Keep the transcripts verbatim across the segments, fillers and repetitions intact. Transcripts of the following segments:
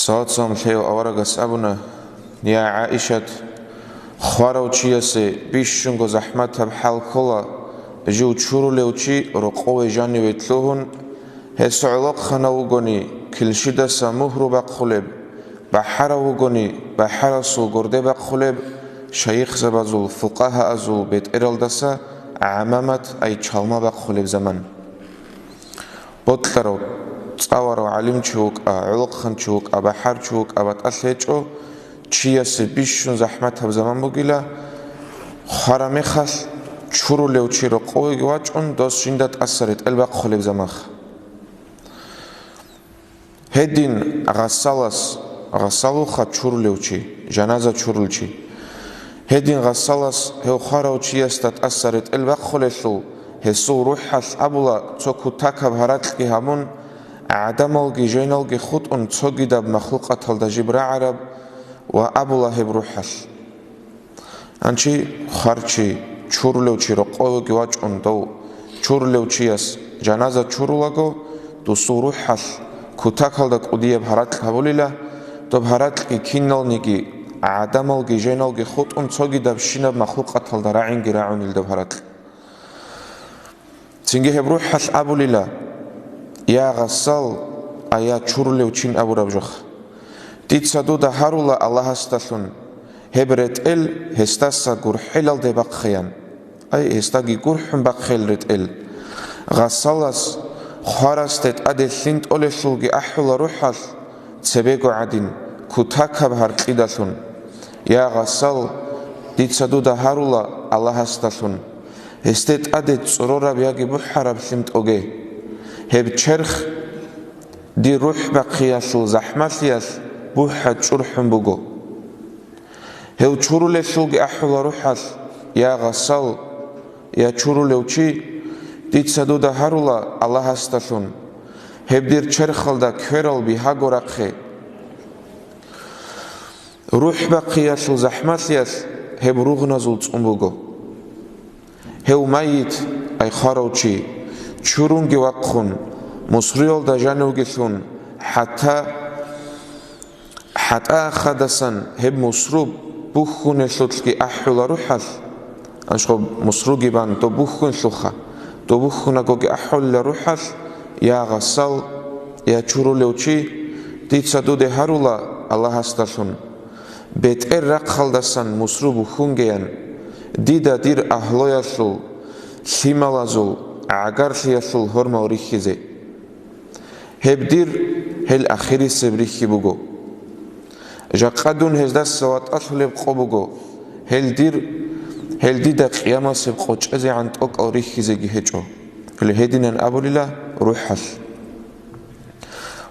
Салат-салам лъеяв аварагас абуна: «Я ГӀаишат, хварав чиясе бищунго захӀматаб хӀал ккола жив чурулев чи рокъове жаниве лъугьун, гьес гӀолохъанав вугони, килщидаса мугьру бахъулеб, бахӀарав вугони, бахӀарасул горде бахъулеб, шайихзабазул, фукъагьаазул бетӀералдаса гӀамамат, ай чалма бахъулеб заман». Бокьарав, цӀаларав гӀалимчи вукӀа, гӀолохъанчи вукӀа, бахӀарчи вукӀа, батӀалъи гьечӀо, чиясе бищун захӀматаб заман бугила, хвара мехалъ чурулев чи рокъовеги вачӀун, дос жинда тӀаса ретӀел бахъулеб заманха. Гьедин гъасалас, гъасалуха чурулев чи, жаназа чурул чи. Гьедин гъасалас гьев хварав чиясда тӀаса ретӀел бахъулелъул, гьесул рухӀалъ абула цо кутакаб гьаракьги гьабун, гӀадамалги женалги хутӀун цогидаб махлукъаталда жиб рагӀараб ва абула гьеб рухӀалъ. Анчи хварчи, чурулев чи рокъовеги вачӀун дов, чурулев чияс жаназа чурулаго, дусул рухӀалъ кутакалда кӀудияб гьаракь гьабулила, доб гьаракьги киналниги, гӀадамалги женалги хутӀун цогидабщинаб махлукъаталда рагӀинги рагӀунел доб гьаракь. Цинги гьеб рухӀалъ абулила: «Я гъасал, а я чурулев чин», абураб жоха. «Дица дуда гьарула Аллагьасдалъун, гьеб ретӀел гьесдаса гурхӀелалде бахъеян». Ай, гьесдаги гурхӀун бахъел ретӀел. Гъасалас хварасде тӀаде лъим тӀолелъулги ахӀула рухӀалъ, цебего гӀадин, кутакаб гьаркьидалъун: «Я гъасал, дица дуда гьарула Аллагьасдалъун, гьесде тӀаде цӀорораб яги бухӀараб лъим тӀоге. Гьеб черх дир рухӀ бахъиялъул захӀмалъиялъ бухӀа чӀурхӀун буго». Гьев чурулелъулги ахӀула рухӀалъ: «Я гъасал, я чурулев чи, дица дуда гьарула Аллагьасдалъун, гьеб дир черхалда кверал бигьаго рахъе». РухӀ бахъиялъул захӀмалъиялъ гьеб ругъназул цӀун буго. Гьев майит, ай хварав чи, чурунги вахъун, мусруялда жанивги лъун, хӀатта ХӀатӀа ахадасан гьеб мусру бухьунелъулъги ахӀула рухӀалъ, анщгъо мусруги бан доб бухьунлъуха, доб бухьунагоги ахӀулила рухӀалъ: «Я гъасал, я чурулев чи, дица дуде гьарула Аллагьасдалъун, бетӀер рахъалдасан мусру бухьунгеян, дида дир агьлуялъул, лъималазул, гӀагарлъиялъул гьормал рихьизе». Гьеб дир гьел ахирисеб рихьи буго. Жакъа дун гьездаса ватӀалъулеб къо буго, гьел дир, гьел дида къиямасеб къо чӀезегӀан тӀокӀал рихьизеги гьечӀо. Гьеле гьединан абулила рухӀалъ.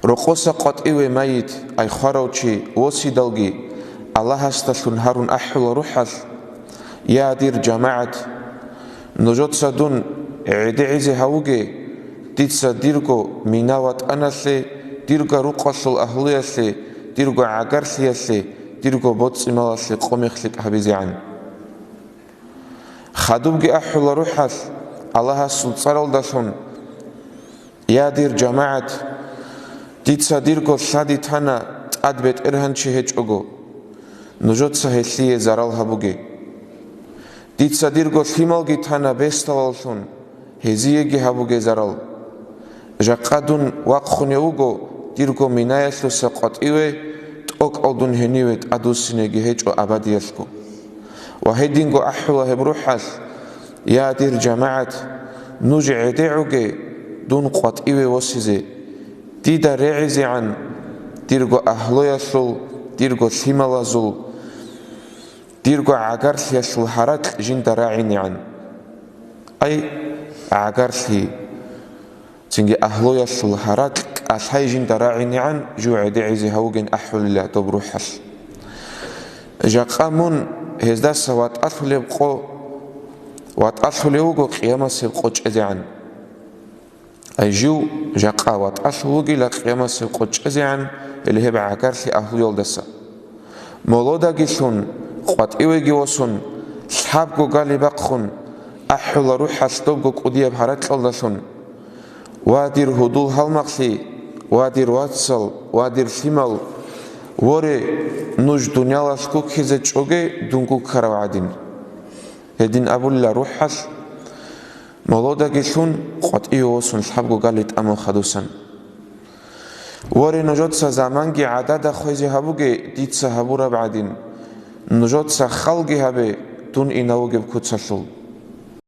Рокъоса къватӀиве майит, ай хварав чи, восидалги Аллагьасдалъун гьарун ахӀула рухӀалъ: «Я дир жамагӀат, нужеца дун гӀедегӀизе гьавуге, дица дирго мина ватӀаналъе, дирго рукъалъул агьлуялъе, дирго гӀагарлъиялъе, дирго боцӀи-малалъе къо-мех лъикӀ гьабизегӀан». Хадубги ахӀула рухӀалъ Аллагьасул цӀаралдалъун: «Я дир жамагӀат, дица дирго лъади тана тӀад бетӀергьанчи гьечӀого, нужеца гьелъие зарал гьабуге. Дица дирго лъималги тана бесдалаллъун, гьезиеги гьабуге зарал. Жакъа дун вахъунев вуго дирго минаялъуса къватӀиве, тӀокӀал дун гьениве тӀадвуссинеги гьечӀо абадиялъго». Ва гьединго ахӀула гьеб рухӀалъ: «Я дир жамагӀат, нуж гӀедегӀуге дун къватӀиве восизе, дида регӀизегӀан дирго агьлуялъул, дирго лъималазул, дирго гӀагарлъиялъул гьаракь жинда рагӀинегӀан». Ай, гӀагарлъи! Цинги агьлуялъул гьаракь кӀалъай жинда рагӀинегӀан жив гӀедегӀизе гьавугин ахӀулила доб рухӀалъ. Жакъа мун гьездаса ватӀалъулеб къо, ватӀалъулев вуго къиямасеб къо чӀезегӀан. Ай жив жакъа ватӀалъул вугила къиямасеб къо чӀезегӀан, гьеле гьеб гӀагарлъи агьлуялдаса. Молодагилъун, къватӀивеги восун, лъабго гали бахъун, ахӀула рухӀалъ добго кӀудияб гьаракьалдалъун: «Ва дир гьудул-гьалмагълъи, ва дир вацал, ва дир лъимал, Воре, нуж дуниялалъ гуккизе чӀоге дун гуккарав гӀадин. Гьедин абулила рухӀалъ, молодаги лъун, къватӀиве восун лъабго гали тӀамун хадусан. Воре, нужеца заманги гӀадада хвезе гьабуге дица гьабураб гӀадин, нужеца халги гьабе дун инав вугеб куцалъул.